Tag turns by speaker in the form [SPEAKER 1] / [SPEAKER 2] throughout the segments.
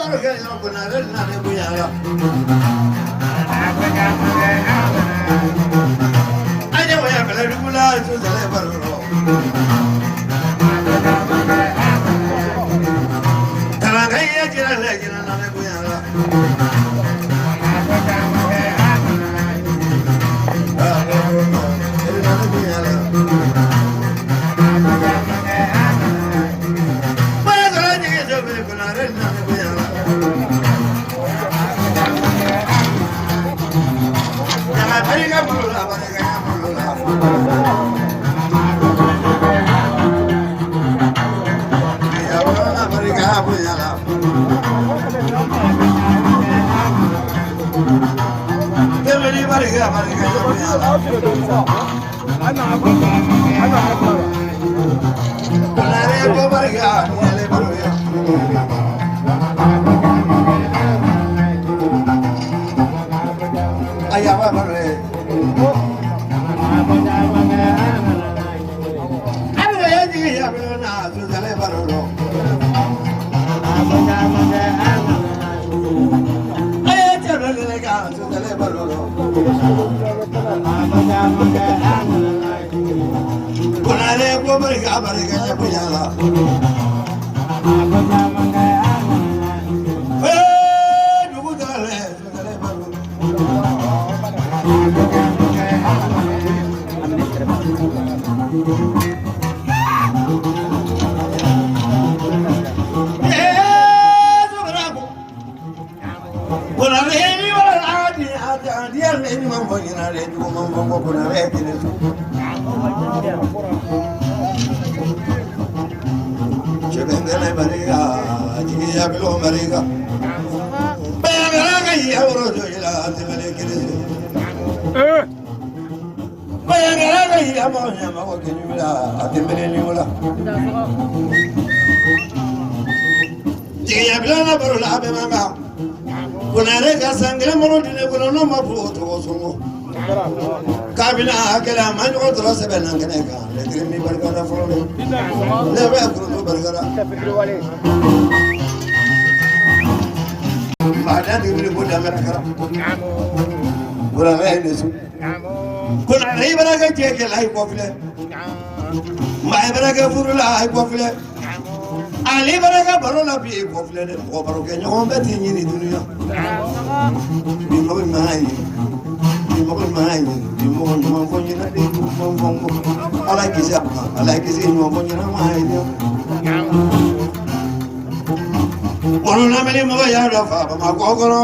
[SPEAKER 1] baro kɛ yɔrɔ Konare nana bonya la. An ye waya bɛlɛdugu la sosɛlɛ baro rɔ. Kalanka ye jira la jira nana bonya la. Nana bonya la. Baya sɔrɔ jigi sɔbɛ Konare nana bonya la. Jama barika bolo la barika ya bolo la. Ya bolo la barika bonya la. Tɛmɛni barika barika ya bonya la. Konare ko barika yɛlɛ baro ya. Ayaba baro ye. Abiga ya jigi ya bolo na sosɛlɛ baro rɔ. A ye cɛ dɔ lele ka sosɛlɛ baro rɔ. Konare ko barika barika ya bonya la. Ee dugu tagalen sosɛlɛ baro. Ee sokora ko. Konare ni wala adi adi adi ale ni man fɔ ɲinɛ ale jugu man fɔ ko Konare kelen so. Cɛbɛnkɛnɛ barika jigiya bilo barika. Bayangala ka yi aworo jɔyila tɛmɛlen kelen so. Bayangala ka yi amɔ ɲama ko kenyula a tɛmɛlen ni wala. Jigiya bilo na baro la a bɛɛ man kan. Konare ka san kelen bolo di ne kɔnɔ n'o ma fɔ o tɔgɔ sɔngɔ. Kabini a kɛlɛ a ma ɲɔgɔn tɔrɔ sɛbɛn na kɛnɛ kan. Lɛtiri min barika da fɔlɔ dɛ. Ne bɛ kurutu barika da. Maa da ti wuli ko danbɛ kɛra. Konare ye ne su. Konare i bɛna kɛ cɛ kɛ la i kɔ filɛ. Maa i bɛna kɛ furu la i kɔ filɛ. Ale bɛna kɛ baro la bi i kɔ filɛ dɛ. Mɔgɔ baro kɛ ɲɔgɔn bɛɛ t'i ɲini dunuya. Bi mɔgɔ ɲuman ye. Bi mɔgɔ ɲuman ye. Bi mɔgɔ ɲuman fɔ ɲɛna de ɲuman fɔ n kɔ. Ala kisi a ma. Ala kisi ɲuman fɔ ɲɛna ma ye dɛ. Kɔnɔ lamɛnni mɔgɔ y'a dɔn fa Bamakɔ kɔnɔ.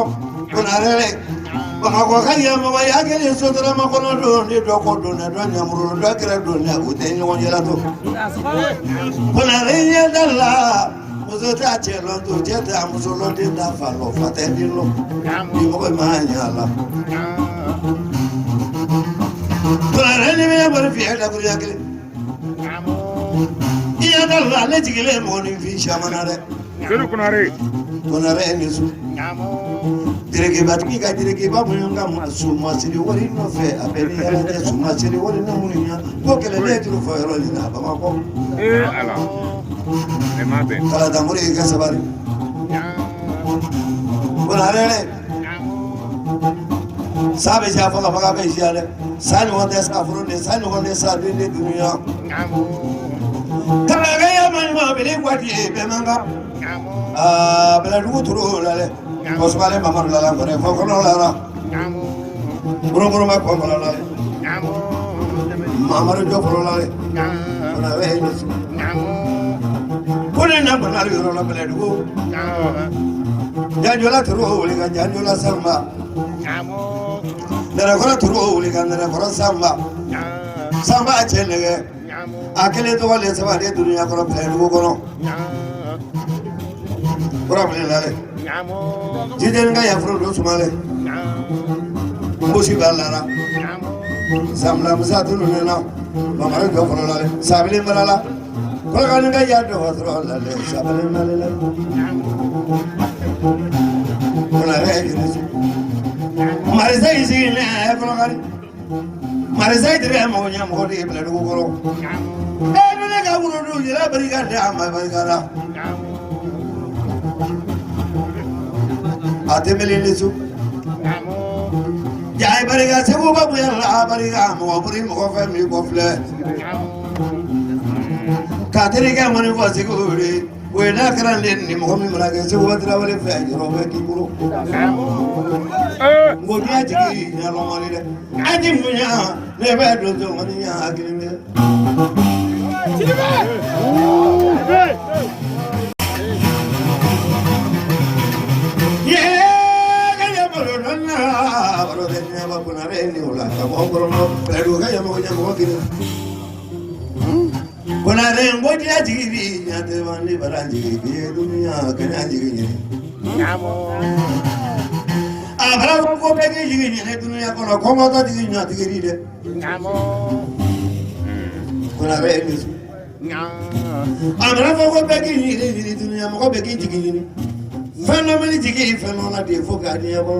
[SPEAKER 1] Konare Bamakɔ ka ɲɛ mɔgɔ y'a kelen sotarama kɔnɔ don ni dɔ kɔ don dɔ ɲamuru dɔ kɛrɛ don u tɛ ɲɔgɔn yɛlɛ to. Konare ɲɛ da la muso t'a cɛ lɔn to cɛ t'a muso lɔn den t'a fa lɔn fa tɛ den lɔn. Bi mɔgɔ ma ɲɛ a la. Konare ni bɛ bɔ fiyɛ dakuruya kelen. I ɲɛ da la ne jigilen mɔgɔninfin caman na dɛ.
[SPEAKER 2] Seydou Konare.
[SPEAKER 1] Konare ni su. Derekebatigi ka derekeba muɲu ka ma sumasiri wari nɔfɛ a bɛ ni ala cɛ sumasiri wari na minnu ɲa ko kɛlɛden turu fɔ yɔrɔ ɲini a Bamakɔ.
[SPEAKER 2] Ee Ala. Ne ma bɛn.
[SPEAKER 1] Kalatamori i ka sabali. Konare dɛ. Sa bɛ siya faga faga bɛ siya dɛ. Sa ɲɔgɔn tɛ sa furu de sa ɲɔgɔn tɛ sa den de dunuya. Kalanka ya ma ɲuman bele waati ye bɛɛ man kan. Aa bɛlɛdugu turu la dɛ. Kɔsubalen Mamadu la la kɔnɛ fɔ kɔnɔ la la. Gorongoro ma kɔ kɔnɔ la dɛ. Mamadu jɔ fɔlɔ la dɛ. Konare ye ɲɛsi. Ko ne na bana yɔrɔ la bɛlɛdugu. Janjola turu wuli ka janjola sanba. Nɛrɛkɔrɔ turu wuli ka nɛrɛkɔrɔ sanba. Sanba cɛ nɛgɛ. A kelen tɔgɔ le saba de dunuya kɔnɔ bɛlɛdugu kɔnɔ. Kura bilen la dɛ. Jiden ka yafuru don sumalen. Mbosi b'a la. Samla musa tunu ne na. Mamadu jɔ fɔlɔ la dɛ. Sabilen bala la. Kɔlɔkani ka ya dɔ sɔrɔ la dɛ. Sabilen bala la. Konare ye kelen su. Marisa y'i sigi ne kɔlɔkani. Marisa yi tɛrɛ mɔgɔ ɲɛ mɔgɔ de ye bɛlɛdugu kɔrɔ. E ne ka woro dun yɛrɛ barika de a ma barika la. A tɛmɛlen ni so. Jaa barika segu ba bonya la barika mɔgɔ buri mɔgɔ fɛn min kɔ filɛ. K'a terikɛ ŋɔni fɔ segu de o ye n'a kɛra ne ni mɔgɔ min mana kɛ segu tarawele fɛ yɔrɔ bɛ k'i bolo. N ko diɲɛ jigi ɲalɔmɔni dɛ. A ti bonya ne bɛ don so ŋɔni ɲa hakili bɛ. Konare n ko diɲɛ jigi bi ɲa tɛ ni bara jigi bi ye dunuya kɛnɛ jigi ɲini. A bara ko bɛɛ k'i jigi ɲini dunuya kɔnɔ kɔngɔtɔ jigi ɲa tigiri dɛ. Konare ni su. A mana fɔ ko bɛɛ k'i ɲini ɲini dunuya mɔgɔ bɛɛ k'i jigi ɲini. Fɛn dɔ bɛ jigi fɛn dɔ la de fo k'a diɲɛ bɔ.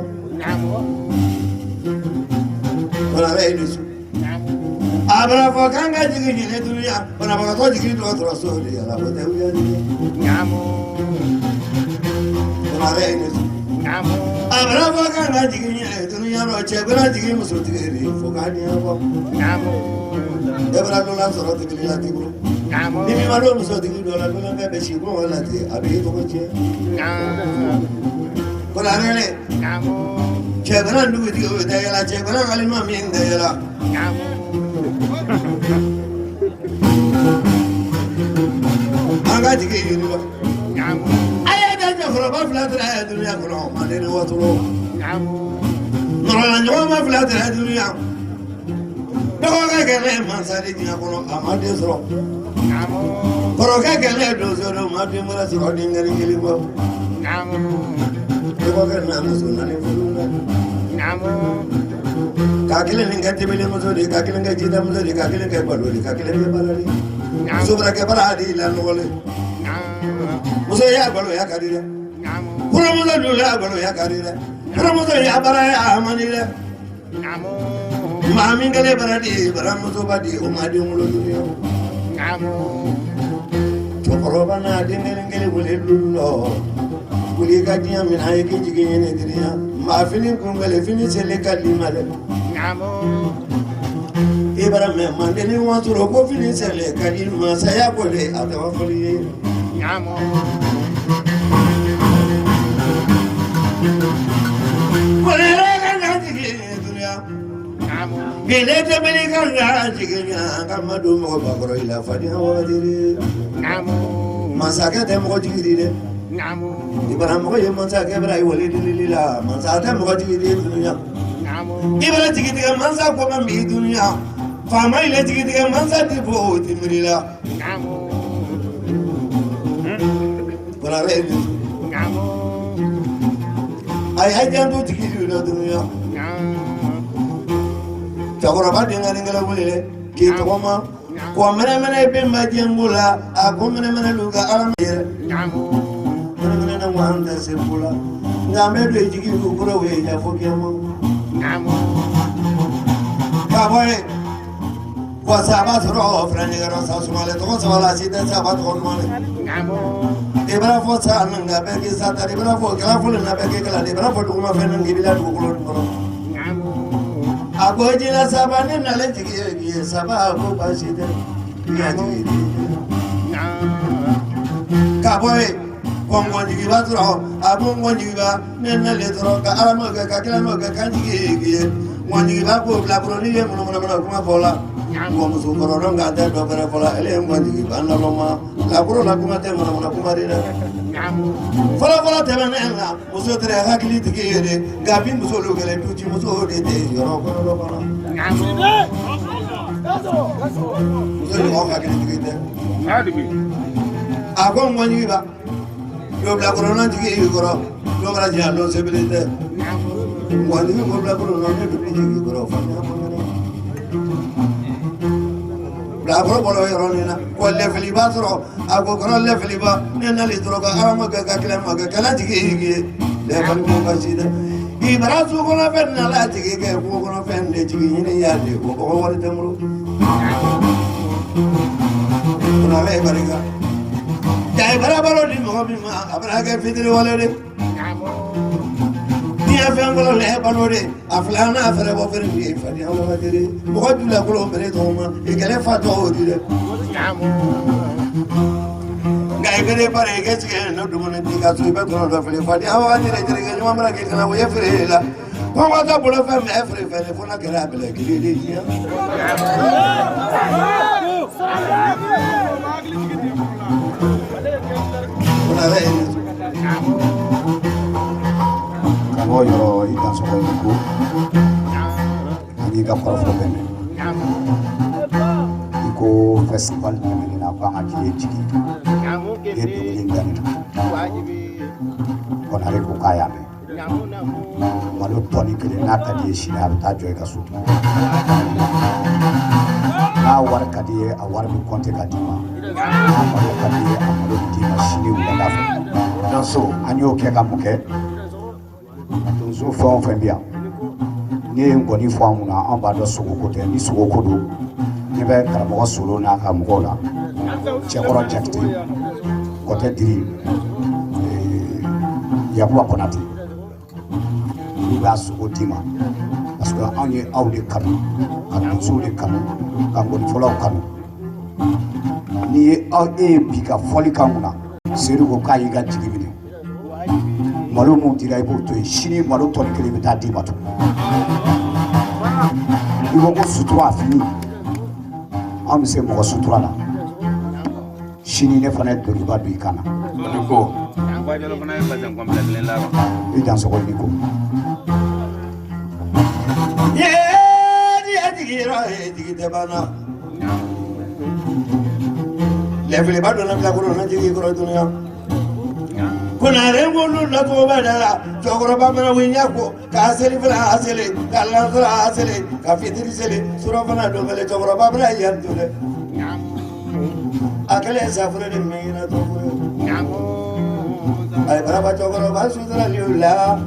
[SPEAKER 1] Konare ni su. A mana fɔ k'an ka jigi ɲini dunuya banabagatɔ jigi dɔgɔtɔrɔso de ala ko tɛ wuya jigi. Konare ni su. A mana fɔ k'an ka jigi ɲini dunuya rɔ cɛ bɛna jigi musotigi de fo k'a diɲɛ bɔ. E bɛna dɔ la sɔrɔ tigi la t'i bolo. Ni min ma don musotigi dɔ la don bɛɛ bɛ si kɔngɔ la ten a bɛ i tɔgɔ tiɲɛ. Konare cɛ bɛna dugutigi o tɛ yɛlɛ cɛ bɛna kalima min tɛ yɛlɛ. An ka jigi yiriwa. A ye da cɛkɔrɔba fila tɛrɛ dunuya kɔnɔ manden ni wasolon. Nɔrɔla ɲɔgɔnma fila tɛrɛ dunuya. Dɔgɔkɛ kɛlɛ mansa de diɲɛ kɔnɔ a ma den sɔrɔ. Kɔrɔkɛ kɛlɛ donso don ma den wɛrɛ sɔrɔ den kelen kelen bɔ. Dɔgɔkɛ nana muso naani furu la. Ka kelen nin kɛ tebelemuso de ka kelen kɛ jidamuso de ka kelen kɛ balo de ka kelen kɛ bala de. Muso bɛna kɛ bara de la nɔgɔlen. Muso y'a balo ya ka di dɛ. Kɔrɔmuso dun y'a balo ya ka di dɛ. Kɔrɔmuso y'a bara ya man di dɛ. Maa min kɛlen bara di baramusoba di o ma den wolo dunuya. Cɛkɔrɔba n'a den kelen kelen wele lulɔ. Wuli ka diɲɛ minɛ a ye k'i jigin ɲini dunuya. Maa fini kun kɛlen fini seli ka di ma dɛ. I bara mɛn manden ni wasolon ko fini seli ka di ma saya ko de a tɛ fɔli ye. Konare ka na jigin dunuya. Gele tɛmɛni ka na jigin ɲa ka ma don mɔgɔ bakɔrɔ i la fadenya wagati de. Masakɛ tɛ mɔgɔ jigi di dɛ. I bara mɔgɔ ye masakɛ bara i wale delili la masa tɛ mɔgɔ jigi di dunuya. I bara jigi tigɛ mansa ko ma bi dunuya. Faama i la jigi tigɛ mansa ti bɔ o ti miiri la. Konare ni su. A y'a janto jigi di la dunuya. Cɛkɔrɔba den ka nin kɛlɛ wele dɛ k'i tɔgɔma kɔ mɛnɛmɛnɛ bɛ ma jɛnko la a ko mɛnɛmɛnɛ lu ka ala ma yɛrɛ mɛnɛmɛnɛ na ŋwan tɛ se ko la nka an bɛ don jigi du kɔrɔ o ye jafo kɛma ka bɔ yen kɔ saba sɔrɔ fɛrɛnjɛkɛrɔ sa sumalen tɔgɔ saba la si tɛ saba tɔgɔ ɲuman dɛ i b'a fɔ sa nka bɛɛ k'i sa ta i b'a fɔ kɛlɛ fɔlɔ na bɛɛ k'i kɛlɛ i b'a fɔ duguma fɛn k'i b'i la dugukolo kɔrɔ a ko jinɛ saba ne nalen jigi ye k'i ye saba ko baasi tɛ i ka jigi ka bɔ yen ko ngɔnjigiba sɔrɔ a ko ngɔnjigiba ne nalen sɔrɔ ka ala m'o kɛ ka kira m'o kɛ ka jigi ye k'i ye ngɔnjigiba ko bilakoro n'i ye munumunu kuma fɔ la ngɔmuso kɔrɔ dɔn k'a tɛ dɔ wɛrɛ fɔ la ele ye ngɔnjigiba nalɔma bilakoro la kuma tɛ munumunu kuma de dɛ fɔlɔ fɔlɔ tɛmɛnen la muso tɛ hakili tigi ye dɛ nka bi muso olu kɛlɛ duci muso de tɛ yɔrɔ kɔnɔ dɔ kɔnɔ muso ɲɔgɔn hakili tigi tɛ a ko ngɔnjigiba don bilakoro na jigi i kɔrɔ don kɛra diɲɛ don sebele tɛ ngɔnjigi ko bilakoro na ne dun jigi kɔrɔ faamuya kɔnɔ bilakoro bɔra yɔrɔ nin na ko lɛfiliba sɔrɔ a ko kɔrɔ lɛfiliba ne nali sɔrɔ ka ala ma kɛ ka kɛlɛ ma kɛ kɛlɛ jigi i ye lɛfili ko ka si dɛ i bara su kɔnɔ fɛn na la jigi kɛ kungo kɔnɔ fɛn de jigi ɲini y'a de ko kɔgɔ wari tɛ n bolo ko ala ye barika ja i bara balo di mɔgɔ min ma a bɛna kɛ fitiriwale de. Diɲɛ fɛn fɔlɔ la balo de a filanan fɛrɛ bɔ fɛrɛ ye fadenya wagati mɔgɔ julakolo bere tɔgɔ ma i kɛlɛ fa tɔgɔ o di dɛ nka i bɛ pari i ka sigi ne dumuni di ka so i bɛ tɔnɔ dɔ feere fadenya wagati de jelikɛ ɲuman mana k'i kana o ye feere la kɔngɔ tɛ bolo fɛn mɛ feere fɛn de fo n'a kɛra a bɛlɛ kelen de diɲɛ.
[SPEAKER 3] Karamɔgɔ yɔrɔ i dansɔgɔ i ko an y'i ka kɔrɔfɔ bɛɛ mɛn i ko festival tɛmɛnen na ko an ka k'i ye jigi i ye dɔnkili da nin na Konare ko k'a y'a mɛn malo tɔni kelen n'a ka di ye sini a bɛ taa jɔ i ka so n'a wari ka di ye a wari bɛ kɔnte ka d'i ma n'a malo ka di ye a malo bɛ d'i ma sini wulada fɛ donso an y'o kɛ ka mun kɛ donso fɛn o fɛn bɛ yan ne ye nkɔni fɔ an kunna an b'a dɔn sogoko tɛ ni sogoko don ne bɛ karamɔgɔ solo n'a ka mɔgɔw la cɛkɔrɔ jakite kɔtɛ diri yakuba konate olu b'a sogo d'i ma parce que anw ye aw de kanu ka donsow de kanu ka nkɔnifɔlaw kanu n'i ye aw e ye bi ka fɔli k'an kunna seyidu ko k'a y'i ka jigi minɛ malo mun dira i b'o to yen sini malo tɔni kelen bɛ taa d'i ma tugun i ko ko sutura fini an bɛ se mɔgɔ sutura la sini ne fana ye doniba don i kan na i dansɔgɔ i ko
[SPEAKER 1] jigi tɛ banna lɛfiliba donna bilakoro na jigi kɔrɔ dunuya konare ngolu lacogo bɛ da la cɛkɔrɔba mana wuli ɲɛ ko k'a seli fana a seli k'a lansara a seli ka fitiri seli surafana dun fɛlɛ cɛkɔrɔba bɛna yan to dɛ a kɛlen safunɛ de min na to a ye baraba cɛkɔrɔba suturali la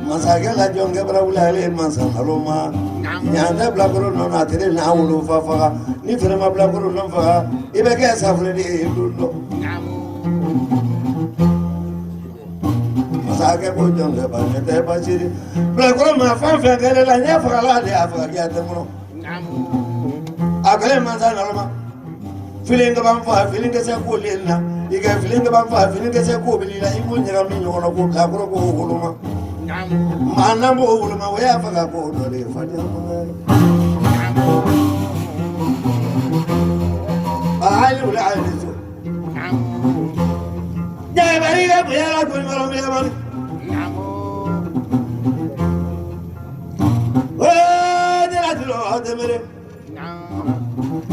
[SPEAKER 1] masakɛ la jɔnkɛ bara wuli ale masa naloma ɲan tɛ bilakoro nɔ na a teri n'a wolofa faga ni fɛnɛ ma bilakoro nɔ faga i bɛ kɛ safunɛ de ye don dɔ masakɛ ko jɔnkɛ ba ne tɛ baasi ye bilakoro ma fɛn fɛn kɛ ne la n ye fagala de a faga k'i tɛ n kɔnɔ a kɛlen masa naloma fili kaban fa fili dɛsɛ ko le na i ka fili kaban fa fili dɛsɛ ko b'i la i b'o ɲagami ɲɔgɔn na k'o bila kɔrɔ k'o woloma maa n'an b'o woloma o y'a faga k'o dɔ de ye fadenya a hali wuli a ye so jabari ka bonya la ko ɲɔgɔn bɛ yamani o de la tulo tɛmɛnen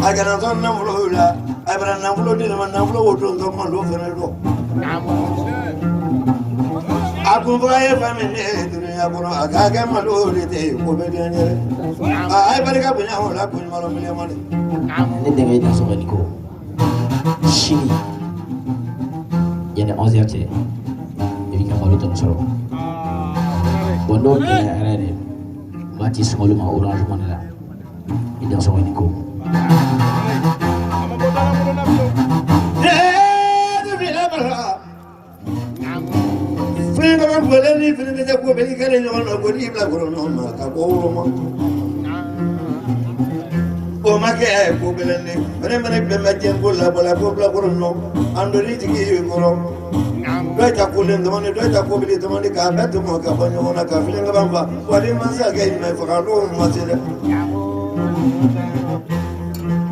[SPEAKER 1] a kana sɔn nafolo la a bɛna nafolo di ne ma nafolo wo don tɔ malo fana dɔn a kun fɔ a ye fɛn min ne ye dunuya kɔnɔ a k'a kɛ malo de tɛ yen ko bɛ diya n yɛrɛ a ye barika bonya o la ko ɲuman miliyɔn de.
[SPEAKER 4] Ne denkɛ dansɔgɔ ni ko sini yanni 11h cɛ i b'i ka malo tɔnɔ sɔrɔ bon n'o gɛlɛya yɛrɛ de n b'a ci sunkalo ma orange money la i dansɔgɔ ni ko.
[SPEAKER 1] Fini dama bɔlen ni fini tɛ ko bɛ i kɛlen ɲɔgɔn na ko n'i bila kɔrɔ ɲɔgɔn ma ka bɔ woloma o ma kɛ ko gɛlɛn de fɛnɛ mana bɛn bɛ diɲɛ ko labɔla ko bila kɔrɔ nɔ an donni jigi ye kɔrɔ dɔ ta kolen dɔɔni dɔ ta kobili dɔɔni k'a bɛɛ tɔmɔ ka bɔ ɲɔgɔn na ka fini kaban fa wali mansa kɛ jumɛn faga n'o ma se dɛ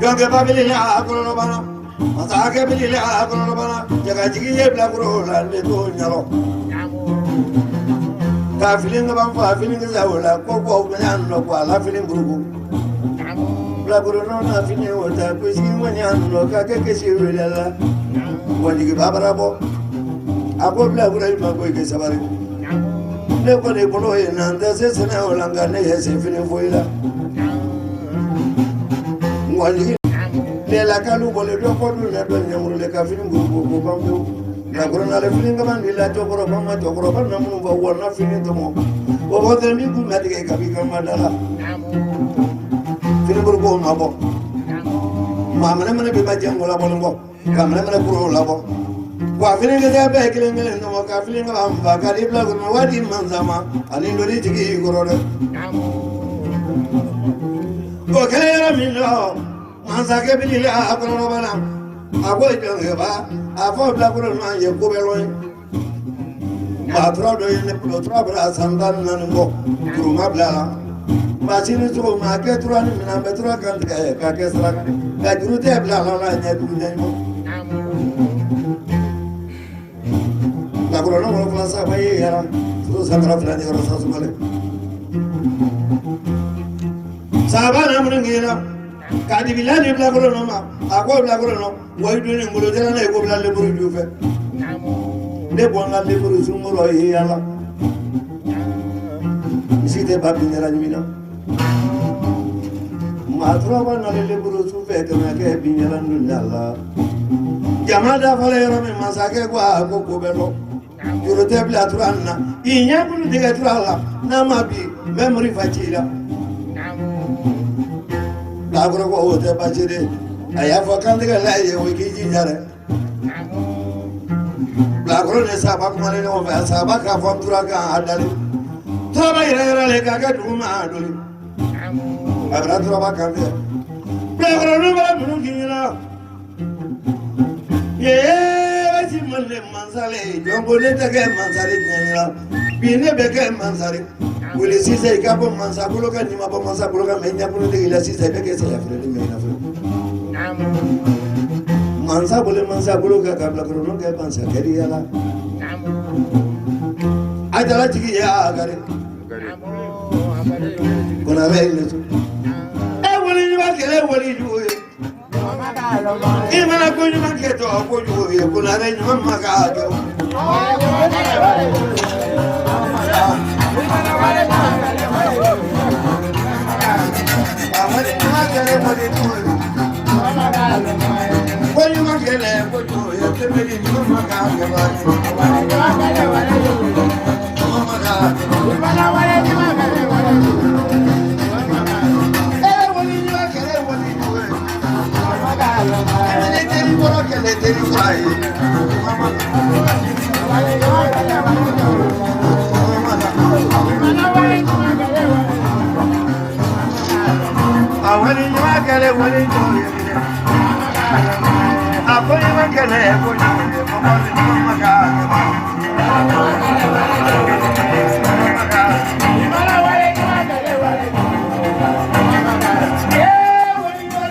[SPEAKER 1] jɔnkɛ babili la a kɔlɔlɔ banna masakɛ bili la a kɔlɔlɔ banna jagajigi ye bilakoro la ne t'o ɲɛdɔn ka fini kaban fa fini kisɛ o la ko ko ŋa nɔ ko a la fini buruku bilakoro nɔ na fini o ta ko sigi ŋa nɔ ka kɛ kisi wele la wajibi bara bɔ a ko bilakoro i ma ko i kɛ sabali ne kɔni bolo ye na n tɛ se sɛnɛ o la nka ne ye se fini foyi la wajibi lelakalu bɔlen dɔ kɔ dun na dɔ ɲɛmurule ka fini buruku ko ban pewu bilakoro n'ale fini kaban di la cɛkɔrɔba ma cɛkɔrɔba na minnu fɔ wa na fini tɔmɔ o fɔ tɛ min kun latigɛ kabi ka ma da la fini buruku ma bɔ maa mɛnɛ mɛnɛ bɛ ma jɛn ko labɔlen kɔ ka mɛnɛ mɛnɛ kuro labɔ Wa finikisɛ bɛɛ kelen kelen tɔmɔ ka fini kala fa ka di bila kɔnɔ waati mansa ma ani lori jigi kɔrɔ dɛ. O kɛlen yɔrɔ min na masakɛ bilila a kɔnɔba la a ko jɔnkɛba a fɔ bilakoro ma ye ko bɛ lɔn ye. Maa tura dɔ ye ne bolo tura bɛna san 14 bɔ juru ma bila a la. Maa si ni sogo maa kɛ tura ni minɛn bɛ tura kan tigɛ k'a kɛ saraka nka juru tɛ bila a la ɲɛ dugu ɲɛ ɲuman. Bilakoro kɔnɔ fila saba ye yɛrɛ soso sankara fila ni yɔrɔ sasumalen. Saba na minnu k'i la k'a dibila ni bilakoro nɔ ma a ko bilakoro nɔ wa i donni ngolo jala ne ko bila leburu ju fɛ. Ne bɔ n ka leburu sunkɔrɔ ye yala. Misi tɛ ba bin yɛrɛ ɲimi na. Maa turaba nalen leburu su fɛ kɛmɛ kɛ bin yɛrɛ dun la. Jama dafalen yɔrɔ min masakɛ ko a ko ko bɛ lɔ. Juru tɛ bila tura nin na. I ɲɛ bolo tigɛ tura la n'a ma bi n bɛ mori fa ci la. Bilakoro ko o tɛ baasi de. A y'a fɔ kantigɛ la ye o k'i jija dɛ. Bilakoro ni saba kumalen ɲɔgɔn fɛ saba k'a fɔ tura kan a dalen. Turaba yɛrɛ yɛrɛ le k'a kɛ dugu ma a doli. A bɛna turaba kan fɛ. Bilakoro ninnu bɛ minnu k'i ɲɛna. Yee si male mansale jɔnko ne tɛ kɛ mansare ɲɛɲɛna bi ne bɛ kɛ mansare wuli sisan i ka bɔ mansa bolo kan n'i ma bɔ mansa bolo kan mɛ ɲɛbolo tigi la sisan i bɛ kɛ saya feereli mɛ i n'a fɔ mansa bolo mansa bolo kan ka bilakoronin kɛ mansa kɛriya la a jala jigi ye a gari kɔnɔbɛ ye ne to e wali ɲuman kɛlɛ wali jugu ye i mana ko ɲuman kɛ tɔ ko jugu ye konare ɲuman ma k'a kɛ o. A wali ɲuman kɛlɛ wali jugu ye ko ɲuman kɛlɛ ko jugu ye tɛmɛni ɲuman ma k'a kɛ ba ye. Ɲuman ma k'a kɛ. E wali ɲuman kɛlɛ wali jugu ye. Tɛmɛni teri kɔrɔ kɛlɛ teri kura ye. Ɲuman ma A wali ɲuman kɛlɛ wali jugu ye. A ko ɲuman kɛlɛ ko jugu ye mɔgɔ ni ɲuman ma k'a kɛ ba.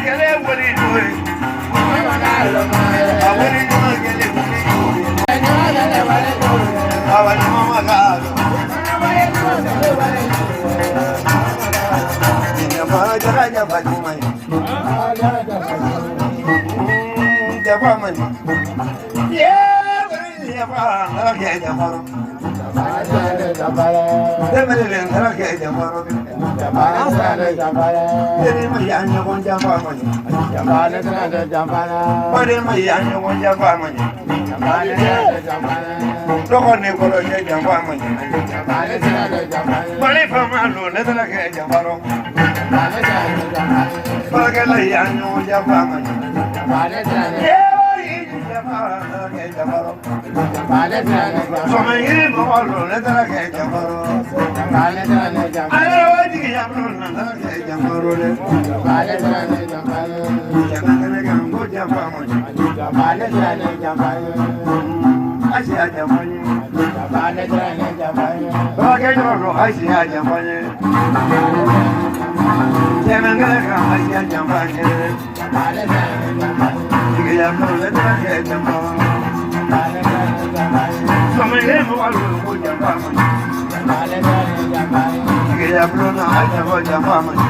[SPEAKER 1] Kɛlɛ wali jugu ye. A wali ɲuman kɛlɛ wali jugu ye. A wali ɲuman ma k'a kɛ. Jafa jara jafa ɲuman ye. Jafa man ɲi. Ye jafa nara kɛ jafa rɔ. Tɛmɛnen nara kɛ jafa rɔ. Teri ma ya ɲɔgɔn jafa man ɲi. Baden ma ya ɲɔgɔn jafa man ɲi. Dɔgɔ ni kɔrɔkɛ jafa man ɲi. Mali faama don ne tɛna kɛ jafa rɔ. Baarakɛla ya ɲɔgɔn jafa man ɲi. Jafa nara kɛ jafa rɔ. Sɔmɛyiri mɔgɔ don ne tɛna kɛ jafa rɔ. Ayiwa jigi ya bolo na nana kɛ jafa rɔ dɛ. Jama kɛnɛ kan ko jafa man ɲi. Asi a jafa ɲi. Baarakɛ yɔrɔ don asi a jafa ɲi. Jama kɛnɛ kan asi a jafa ɲi. Jigi ya bolo ne tɛna kɛ jafa rɔ. Sɔmɛyiri mɔgɔ don ko jafa man ɲi. Jigi ya bolo na a jafa jafa man ɲi.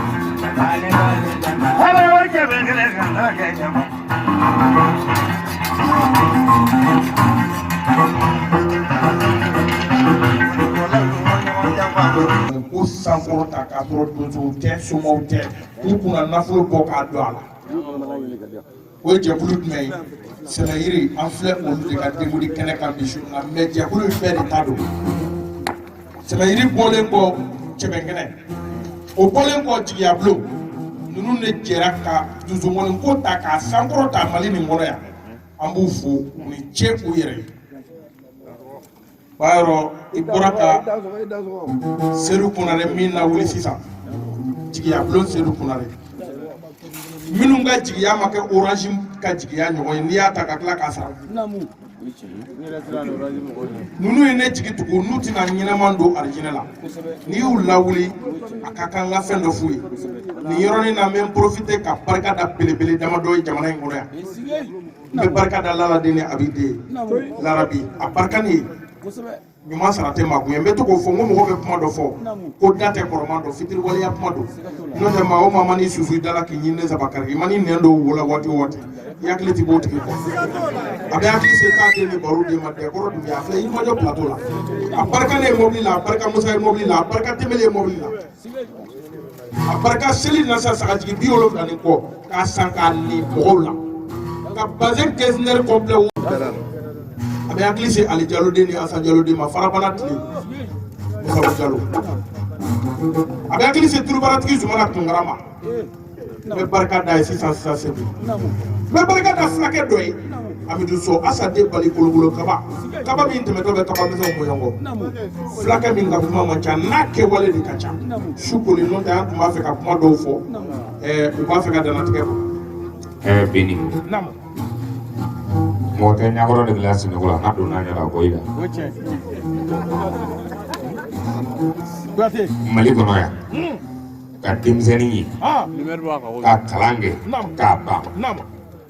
[SPEAKER 1] Ayiwa jama kɛnɛ kan nana kɛ jafa.
[SPEAKER 5] Ko sankɔrɔta k'a sɔrɔ donsow tɛ somaw tɛ k'u kunna nafolo bɔ k'a don a la. O ye jɛkulu jumɛn ye? Sɛmɛyiri an filɛ olu de ka denkuli kɛnɛ kan bi su in na mɛ jɛkulu in bɛɛ de ta don. Sɛmɛyiri bɔlen kɔ cɛbɛnkɛnɛ o bɔlen kɔ jigiyabulon ninnu de jɛra ka donsomɔni ko ta k'a sankɔrɔta Mali nin kɔnɔ yan. An b'u fo, u ni ce u yɛrɛ ye. O b'a yɔrɔ i bɔra ka Sedu Konare min lawuli sisan, jigiya bulon Sedu Konare, minnu ka jigiya ma kɛ Orange ka jigiya ɲɔgɔn ye, n'i y'a ta ka tila k'a sara, ninnu ye ne jigi tugu, n'u tɛna ɲɛnama don arijinɛ la. N'i y'u lawuli, a ka kan n ka fɛn dɔ f'u ye nin yɔrɔnin na. N bɛ n profiter ka barika da belebele damadɔ ye jamana in kɔnɔ yan. N bɛ barika da Laladen ni Abi den ye Larabi, a barika ni ye ɲuman sara tɛ maa kun ye. N bɛ to k'o fɔ, n ko mɔgɔ bɛ kuma dɔ fɔ ko da tɛ kɔrɔman dɔn, fitiriwaleya kuma don. N'o tɛ, maa o maa man'i susu i da la k'i ɲi ne saba kari, i man'i nɛn don wo la waati o waati, i hakili ti b'o tigi kɔ. A bɛ hakili se k'a den ni baro den ma dɛkɔrɔ dun a filɛ Yirimajɔ plateau la. A barika ne ye mobili la, a barika Musa ye mobili la, a barika Tembeli ye mobili la, a barika seli na sa sagajigi 70 ni kɔ k'a san k'a ni mɔgɔw la ka bazin getzner complet. A bɛ hakili se Ali Jalo den ni Asan Jalo den ma farabana tile Musa Jalo. A bɛ hakili se turubaratigi Zumana Tunkara ma. N bɛ barika da ye sisan sisan Segu. N bɛ barika da fulakɛ dɔ ye, Amidu So Asa den Bali kolokolo kaba kaba min tɛmɛtɔ bɛ kaba misɛnw bɔɲɔgɔn, fulakɛ min ka kuma man ca, n'a kɛwale de ka ca. Su koli n'o tɛ, an tun b'a fɛ ka kuma dɔw fɔ, u b'a fɛ ka dannatigɛ kɔ.
[SPEAKER 2] Beni. Mɔgɔ tɛ ɲakɔrɔ de bila sinɔgɔ la n'a donna ɲɛ la bɔ i la. Mali kɔnɔ yan, ka denmisɛnnin ye ka kalan kɛ k'a ban,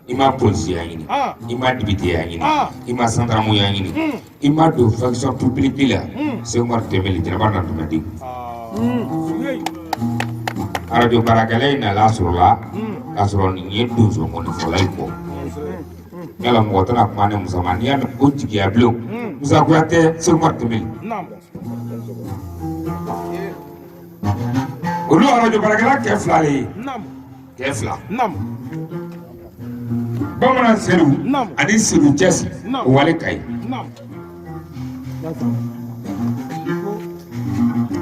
[SPEAKER 2] i ma polisiya ɲini, i ma dibiteya ɲini, i ma santaramuya ɲini, i ma don fonction publique la, Seku Umaru Tɛnbeli jɛnɛba na tun di arajo baarakɛla in nana sɔrɔ la k'a sɔrɔ nin ye donso nkɔnifɔla ye kɔ. Yala mɔgɔ tɛna kuma ni Musa ma, n'i y'a mɛn ko jigiya bulon, Musa Kuyatɛ, Seku Umaru Tɛnbeli, olu arajo baarakɛla kɛ fila de ye, kɛ fila, bamanan Sedu ani Sedu Cɛsi o wale ka ɲi.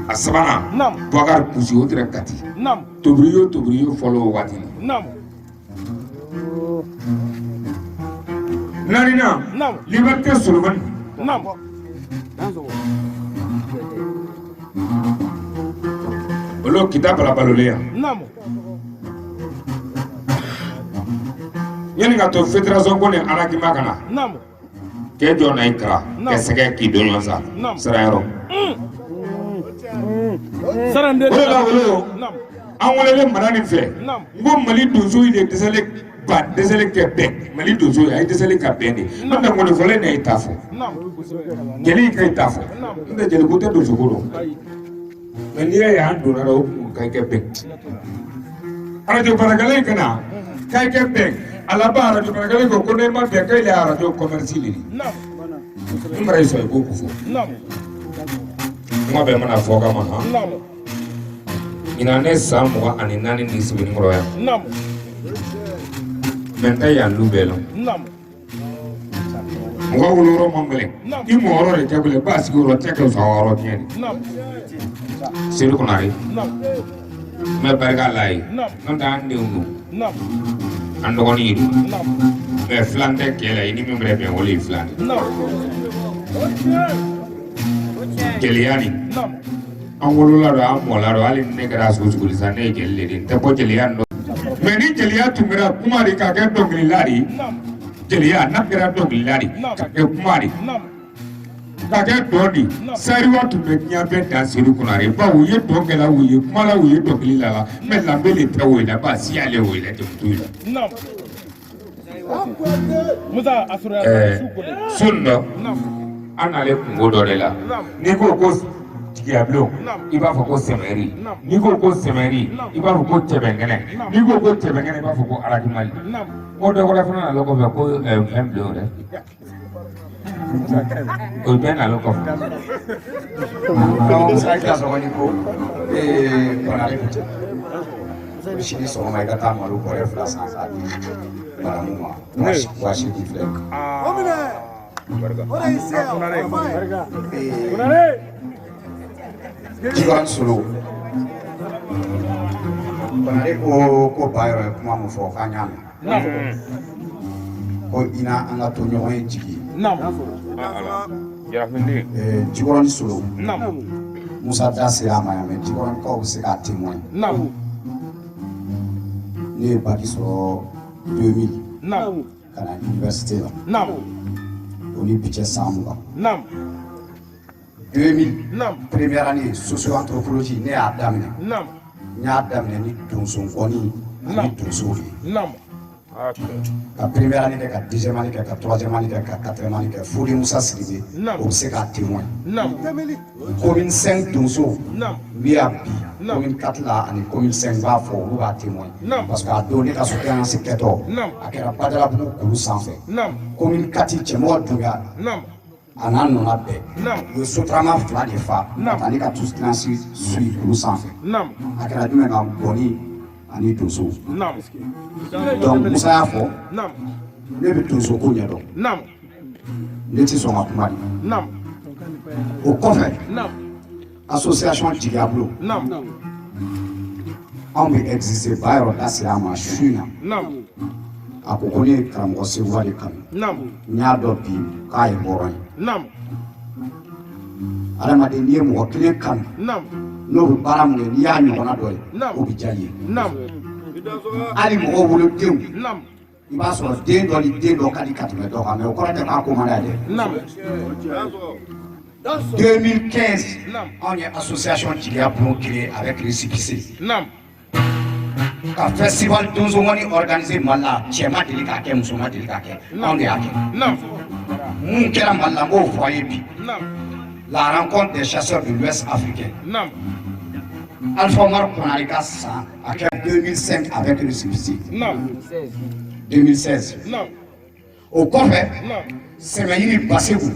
[SPEAKER 2] A sabanan, Bubakari Kusi, o tɛrɛ Kati tobiri yo fɔlɔ o waati la. Naaninan, Liberté Solomani, olu kita bala balolen yan. Yanni ka to fédération ko ni anakima ka na kɛ jɔ na i kara kɛ sɛgɛ k'i don ɲɔgɔn sa sara yɔrɔ. O de la wolo an welelen mara nin fɛ, n ko Mali donso de dɛsɛlen ba dɛsɛlen kɛ bɛn. Mali donso a ye dɛsɛlen ka bɛn de. N'o tɛ, nkɔnifɔlen de y'i ta fɔ, jeli ka i ta fɔ, n'o tɛ jeli ko tɛ donso ko dɔn. Mɛ n'i y'a ye an donna la, o kun ka kɛ bɛn. Arajo baarakɛla in ka na k'a kɛ bɛn, a laban arajo baarakɛla ko ko ne ma bɛn k'ale ye arajo commerce de ye. N mara yi sɔrɔ i k'o ko fɔ kuma bɛɛ mana fɔ ka ma han. Ɲinan ne san 24 ni Sebenikɔrɔ yan, mɛ n tɛ yan lu bɛɛ lɔn. Mɔgɔ wolo yɔrɔ man gɛlɛn, i mɔ yɔrɔ de tɛ gɛlɛn, ba sigi yɔrɔ tɛ kɛ sa yɔrɔ tiɲɛ de. Sedu Konare, n bɛ barika la ye, n'o tɛ an denw don, an dɔgɔnin don, mɛ filan tɛ kɛ la, i ni min bɛ bɛn, o de ye filan de jeliya nin. An wolola don, an mɔla don, hali ni ne kɛra sogo sogo sisan, ne ye jeli de ye, n tɛ bɔ jeliya nin dɔn. Mɛ ni jeliya tun kɛra kuma de ka kɛ dɔnkilila de ye, jeliya n'a kɛra dɔnkilila de ka kɛ kuma de ka kɛ dɔn de, sariwa tun bɛ diɲɛ bɛɛ dan Sedu Konare, bawo u ye dɔn kɛla, u ye kuma la, u ye dɔnkili la la, mɛ lanbe de tɛ o la, ba siya le o la, jamu t'o la. Sun dɔ an n'ale kungo dɔ de la, n'i ko ko jigiyabulon, i b'a fɔ ko sɛmɛri, n'i ko ko sɛmɛri, i b'a fɔ ko cɛbɛnkɛnɛ, n'i ko ko cɛbɛnkɛnɛ, i b'a fɔ ko arakimali. Ko dɔ wɛrɛ fana nalen kɔfɛ ko fɛn bulon dɛ, o bɛɛ nalen kɔfɛ.
[SPEAKER 3] Musa i dɔgɔnin ko Konare ko ten ko sini sɔgɔma i ka taa malo bɔrɛ 2 san k'a di madamu ma, 8000 filɛ. Jikɔrɔni Solo, Konare ko ko ba yɔrɔ ye kuma min fɔ k'an y'a mɛn. Ko i na an ka to ɲɔgɔn ye jigi ye. Jikɔrɔni Solo, Musa da sera a ma yan, mais Jikɔrɔnikaw bɛ se k'a témoin. Ne ye bac sɔrɔ 2000 ka na université la. O ni bi cɛ san 20. 2000, première année socio-anthropologie, ne y'a daminɛ. N y'a daminɛ ni donso ngɔni ani donsow de ye. Ka première année kɛ, ka deuxième année kɛ, ka troisième année kɛ, ka quatrième année kɛ. Fode Musa Sidibe, o bɛ se k'a témoin. Commune 5 donso n bɛ yan bi, commune 4 la ani commune 5, n b'a fɔ olu b'a témoin. Parce que a don ne ka soutenance kɛtɔ, a kɛra Badalabugu kulu sanfɛ. Commune 4 cɛmɔgɔ Dunbiya a n'a nɔna bɛɛ, u ye sotarama fila de fa ka taa ne ka soutenance suit kulu sanfɛ. A kɛra jumɛn kan? Gɔni ani donso. Donc Musa y'a fɔ, ne bɛ donso ko ɲɛdɔn, ne tɛ sɔn ka kuma de. O kɔfɛ, association Jigiya Bulon, anw bɛ exister. Ba yɔrɔ da sera a ma su in na, a ko ko ne ye karamɔgɔ Seguba de kanu. N y'a dɔn bi k'a ye hɔrɔn ye. Adamaden, n'i ye mɔgɔ kelen kanu, n'o bɛ baara mun kɛ, n'i y'a ɲɔgɔnna dɔ ye, o bɛ diya i ye. Hali mɔgɔw wolodenw, i b'a sɔrɔ den dɔ ni den dɔ ka di ka tɛmɛ dɔ kan, mais o kɔrɔ tɛ k'a ko man d'a ye dɛ. 2015, anw ye association Jigiya Bulon créé avec récépissé ka festival donso-ngɔni organisé Mali la. Cɛ ma deli k'a kɛ, muso ma deli k'a kɛ, anw de y'a kɛ. Mun kɛra Mali la, n b'o fɔ a ye bi: la rencontre des chasseurs de l'Ouest africain, Alpha Omar Konare ka san, a kɛra 2005 avec récépissé, 2016. O kɔfɛ, Sɛmɛyiri Basegu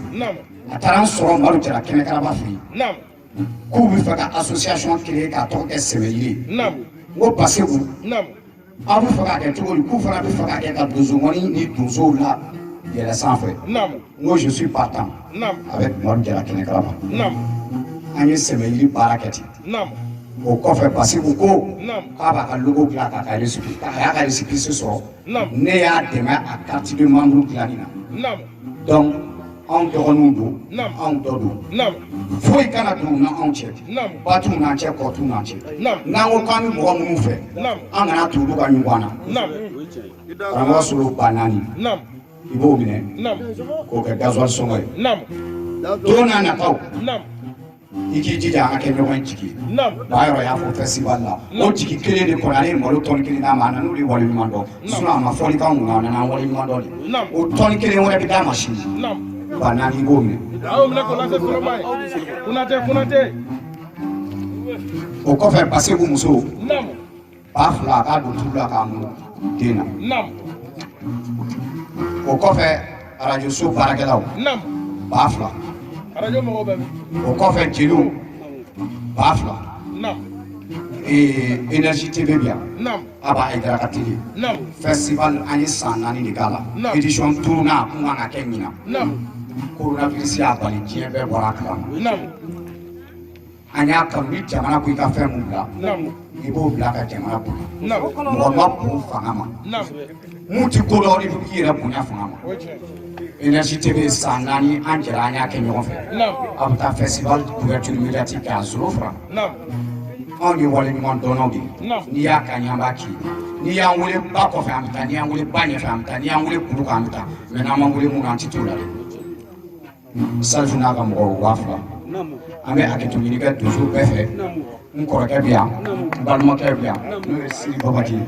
[SPEAKER 3] a taara n sɔrɔ Madu Jara Kɛnɛkaraba fɛ yen k'u bɛ fɛ ka association créer k'a tɔgɔ kɛ Sɛmɛyiri ye. N ko Basegu, aw bɛ fɛ k'a kɛ cogo di? K'u fana bɛ fɛ k'a kɛ ka donsoŋɔni ni donsow la yɛlɛ sanfɛ. N ko je suis partant avec Madu Jara Kɛnɛkaraba. An ye Sɛmɛyiri baara kɛ ten. O kɔfɛ, Basiru ko k'a b'a ka logo dilan k'a ka récépissé, a y'a ka récépissé sɔrɔ. Ne y'a dɛmɛ a carte de membre dilanni na. Donc anw dɔgɔninw don, anw dɔ don, foyi kana don u n'anw cɛ, ba t'u n'an cɛ, kɔ t'u n'an cɛ. N'an ko k'an bɛ mɔgɔ minnu fɛ, an kana to olu ka ɲugun an na. Karamɔgɔ Solo, ba naani, i b'o minɛ k'o kɛ gasoil sɔngɔ ye. Don n'a nataw, i k'i jija an ka kɛ ɲɔgɔn jigi ye. Ba yɔrɔ y'a fɔ festival la, o jigi kelen de kɔnɔ, ale ye malo tɔni kelen d'a ma. A nan'o de waleɲuman dɔn, sinon a ma fɔli k'anw kunna, a nana an waleɲuman dɔn de. O tɔni kelen wɛrɛ bɛ d'a ma sini. Ba naani, i b'o minɛ.
[SPEAKER 5] A y'o minɛ k'o lase Fɔlɔma ye. Kunatɛ, Kunatɛ.
[SPEAKER 3] O kɔfɛ, Basegu muso, 2000, a k'a don tulu la k'a mun den na. O kɔfɛ, arajoso baarakɛlaw, 2000.
[SPEAKER 5] Arajo mɔgɔw bɛ min?
[SPEAKER 3] O kɔfɛ, jeliw, 2000. Ee, Énergie TV bi yan, Aba Aïdara ka télé. Festival, an ye san 4 de k'a la. Édition duurunan a kun kan ka kɛ ɲinan, coronavirus y'a bali, diɲɛ bɛɛ bɔra a kalama. An y'a kanu ni jamana ko i ka fɛn mun bila, i b'o bila ka jamana bonya. Mɔgɔ ma bon fanga ma, mun ti ko dɔn, i yɛrɛ bonya fanga ma.
[SPEAKER 5] O ye tiɲɛ.
[SPEAKER 3] Énergie TV, san 4 an jɛra, an y'a kɛ ɲɔgɔn fɛ. A bɛ taa festival couverture médiatique kɛ à 0 franc. Anw ye waleɲuman dɔnnaw de ye. N'i y'a k'an ye, an b'a k'i ye. N'i y'an wele ba kɔfɛ, an bɛ taa. N'i y'an wele ba ɲɛfɛ, an bɛ taa. N'i y'an wele kulu kan, an bɛ taa. Mais n'an m'an wele mun na, an tɛ t'o la dɛ. Salifu n'a ka mɔgɔw, 2000. An bɛ hakɛto ɲini kɛ donso bɛɛ fɛ. N kɔrɔkɛ bɛ yan, n balimakɛ bɛ yan, n'o ye Siri Babaji ye.